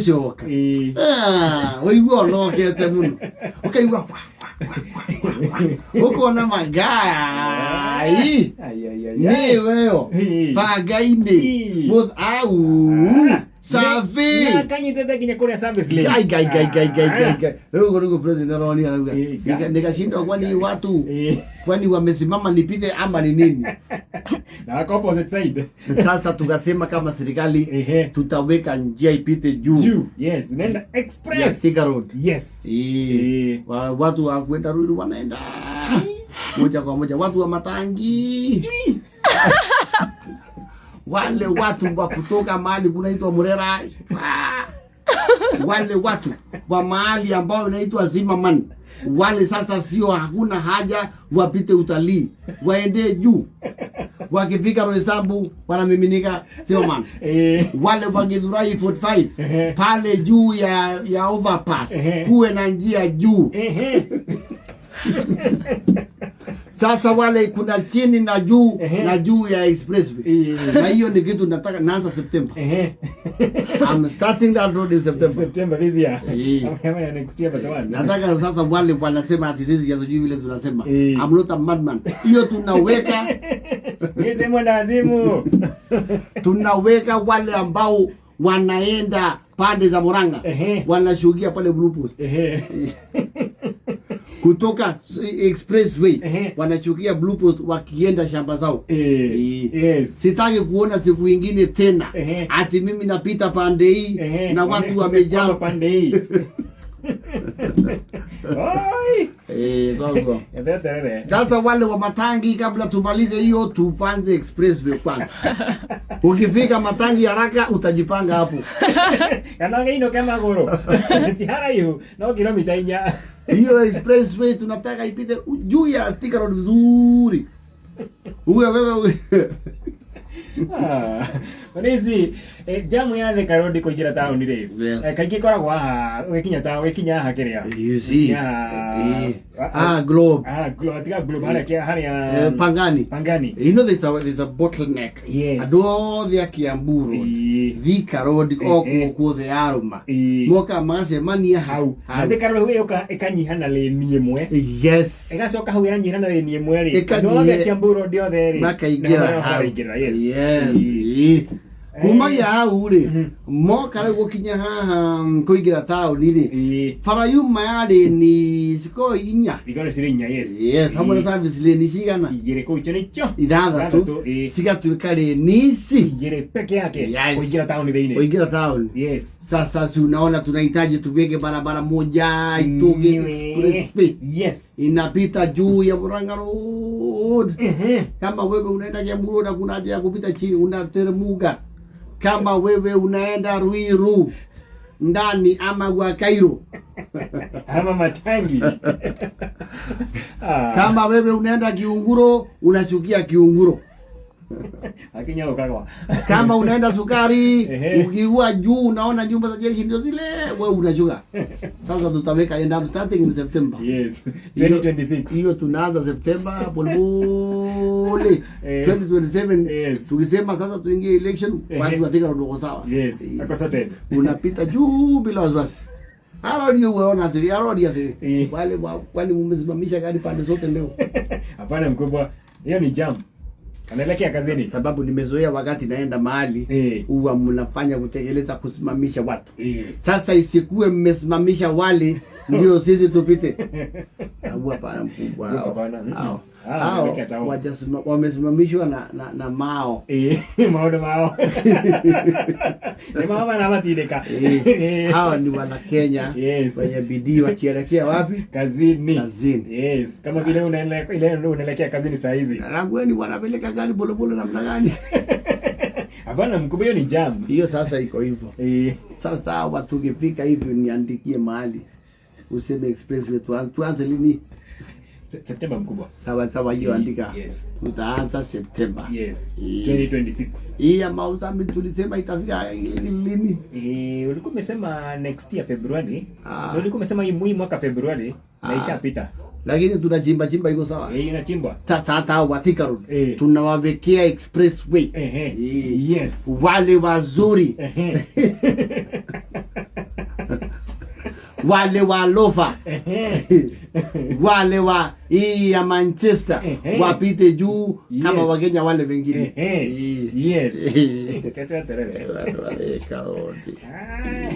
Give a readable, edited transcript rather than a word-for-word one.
Gĩcoka. Ĩĩ. Ah, ũigua ũnokete mũno ũkaigua wa, wa, wa, wa, wa, wa. Ũkona magai. Ai, ai, ai, ai. Nĩwe yo. Ĩĩ. Banga-inĩ. Ĩĩ. Au safi. Akanyitĩte nginya kũrĩa service lane. Gai, gai, gai, gai, gai, gai, gai. Rĩu ũguo nĩguo president aronia arauga. Ĩĩ, gai. Nikashindwa kwani watu Ĩĩ. kwani wamesimama nipite ama ni nini? Na wako opposite side. Sasa tukasema kama serikali Ehe. tutaweka njia ipite juu Juu. Yes, unaenda ya express. Thika Road. Yes. Ĩĩ. Ĩĩ. Watu wa kwenda Ruiru wanaenda moja kwa moja, watu wa Matangi, wale watu wa kutoka mahali kunaitwa Murera, ah, wale watu wa mahali ambao inaitwa Zimmerman, wale sasa sio, hakuna haja wapite utalii, waende juu. Wakifika Roysambu wanamiminika Zimmerman. Ĩĩ. Wale wa Githurai 45 Ehe. pale juu ya overpass Ehe. kuwe na njia juu. Ehe. Sasa wale kuna chini na juu Ehe. na juu ya expressway. Ĩĩ. Na hiyo ni kitu nataka naanza September. Ehe. I'm starting that road in September. September this year. Ĩĩ. Ama ya next year but one. Nataka sasa wale wanasema ati sisi sijui vile tunasema. Eh. I'm not a madman. Hiyo tunaweka Mimi si mwenda wazimu. tunaweka wale ambao wanaenda pande za Murang'a Ehe. wanashukia pale Blue Post. Ehe. Kutoka expressway Ehe. wanachukia Blue Post wakienda shamba zao. Eh. Eh. Yes. Sitaki kuona siku ingine tena Ehe. ati mimi napita pande hii Ehe. na watu wamejaa. Pande hii. Oi. Eh, gogo. Etheterere. Sasa wale wa Matangi, kabla tumalize hiyo, tupanze expressway kwanza. Ukifika Matangi haraka utajipanga hapo. Kana ũgĩinũke magũrũ. Ti haraihu, no kilomita 4. Hiyo expressway tunataka ipite juu ya Thika Road vizuri. Uwe wewe Ah, Onezi, jamu ya Thika Road kũingĩra taũni rĩ. Yes. Kaingĩ ĩkoragwo haha ũgĩkinya ta ũgĩkinya haha kĩrĩa. You see. Yeah. Eh, ah, Globe. Ah, Globe, tiga Globe harĩa harĩa Pangani. Pangani. You know there's a bottleneck. Yes. Andũ othe a Kiambu Road, Ĩĩ. Thika Road, o Eh, eh. kuo kuothe yarũma. Ĩĩ. Moka magacemania Hau. Na hau. Thika Road ĩũka ĩkanyiha na lane ĩmwe. Yes. Ĩgacoka hau ĩranyiha na lane ĩmwe rĩ. Ĩkanyiha- Andũ othe a Kiambu Road othe rĩ. Makaingĩra nĩho hau. maraingĩra, yes. Yes. Ĩĩ. Ĩĩ. Kumagia hau rĩ, moka rĩu gũkinya haha kũingĩra taũni rĩ, Ĩĩ. bara yuma ya lane cikorwo 4. Ikorwo cirĩ 4, yes. Yes, hamwe na Ĩĩ. service lane cigana? 2 kũu icio nĩcio. 6 Ĩĩ. cigatuĩka lane ici 2 peke yake. Yes. Kũingĩra taũni thĩinĩ. kũingĩra taũni. Yes. Sasa si unaona tunahitaji tuweke barabara moja itoke expressway Yes. inapita juu ya Murang'a Road. Ehe. Kama wewe unaenda Kiambu Road hakuna haja ya kupita chini, unateremka. Kama wewe unaenda Ruiru ndani ama kwa Cairo, Ama matangi. Ah. kama wewe unaenda Kiunguro unashukia Kiunguro. Akinya ũkagwa. Kama unaenda Sukari Ehe. ukiwa juu unaona nyumba za jeshi ndio zile, wewe unashuka. Sasa tutaweka and I'm starting in September. Yes. 2026. Hiyo tunaanza September polepole. Eh. 2027 Yes. tukisema sasa tuingie election, Ehe. watu wa Thika Road wako sawa. Yes. Eh, Ako sorted. unapita juu bila wasiwasi. Haro ndio unaona ati haro ndio ati Eh. wale kwani mmesimamisha gari pande zote leo? Hapana mkubwa. Hiyo ni jam. Anaelekea kazini. Sababu nimezoea wakati naenda mahali Eh. huwa mnafanya kutekeleza kusimamisha watu. Eh. Sasa isikuwe mmesimamisha wale ndio sisi tupite. Au hapana mkubwa. Hao Hapana. Mm. hao Ah, hao wanaelekea town. wamesimamishwa na mao. Eh, maũndũ mao. Nĩ mao maramatindĩka. Eh, hawa ni wana Kenya Yes. wenye bidii wakielekea wapi? Kazini. Kazini. Yes. Kama vile unaelekea ile unaelekea kazini saa hizi. Rangweni wanapeleka gari polepole namna gani? Hapana mkubwa, hiyo ni jam. Hiyo sasa iko hivyo. Eh. Sasa hawa tukifika hivyo niandikie mahali useme expressway tuanze lini? September mkubwa. Sawa sawa, hiyo andika. Yes. Tutaanza September. Yes. Eh. 2026. Hii ya Mauzambi tulisema itafika lini? Eh, ulikuwa umesema next year February. Ah. Na ulikuwa umesema hii mwaka February na Ah. ishapita. Lakini tunachimba chimba iko sawa. Eh, inachimbwa. Sasa hata wa Thika Road Eh. tunawawekea expressway. Ehe. Eh. Yes. Wale wazuri Ehe. Wale wa Lofa, wale wa hii ya Manchester wapite juu kama Wakenya wale wengine. Yes. Ke tweterere. Watu wa Thika Road. Ah.